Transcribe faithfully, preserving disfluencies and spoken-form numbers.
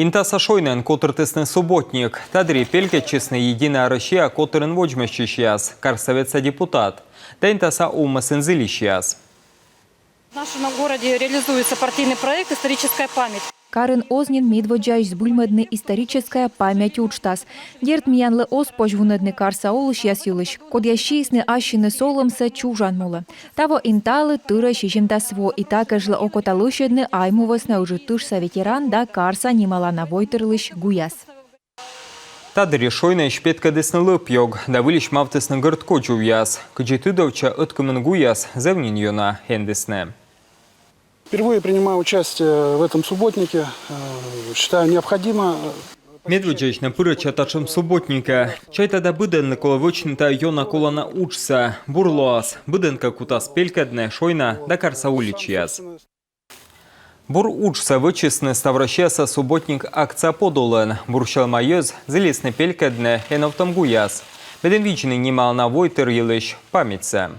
Интаса шойнаын котыртісны субботник. Та дырйи пелькӧдчисны «Единая Россия» котырын водзмӧстчысьяс, карсоветса депутат да Интаса овмӧсын зільысьяс. В нашем городе реализуется партийный проект «Историческая память». Карын оз нин медводдзаысь збыльмӧдны «Историческая память» уджтас. Дерт, миянлы оз позь вунӧдны карса олысьяс йылысь, кодъяс сиисны ассьыныс олӧмсӧ чужан мулӧ. Таво Инталы тырӧ сизимдас во, и та кежлӧ окота лӧсьӧдны Айму вӧсна Ыджыд тышса ветеран да карса нималана войтырлысь гуяс. Та дырйи шойнаысь петкӧдісны лӧп-ёг да выльысь мавтісны гӧрд кодзувъяс. Кыдзи тыдовтчӧ, ӧткымын гуяс зэв нин ёна эндісны. Впервые принимаю участие в этом субботнике. Э, Считаю необходимо. Медводдзаысь на пырӧдча татшӧм субботникӧ. Чайта да, быдӧнлы колӧ вӧчны та ёна колана уджсӧ. Бур лоас, быдӧн кӧ кутас пелькӧдны шойна да карса уличьяс. Бур уджсӧ вӧчисны ставроссияса субботник акция подулын. Бур сьӧлӧма йӧз зілисны пелькӧдны эновтӧм гуяс, медым видзны нималана войтыр йылысь памятьсӧ.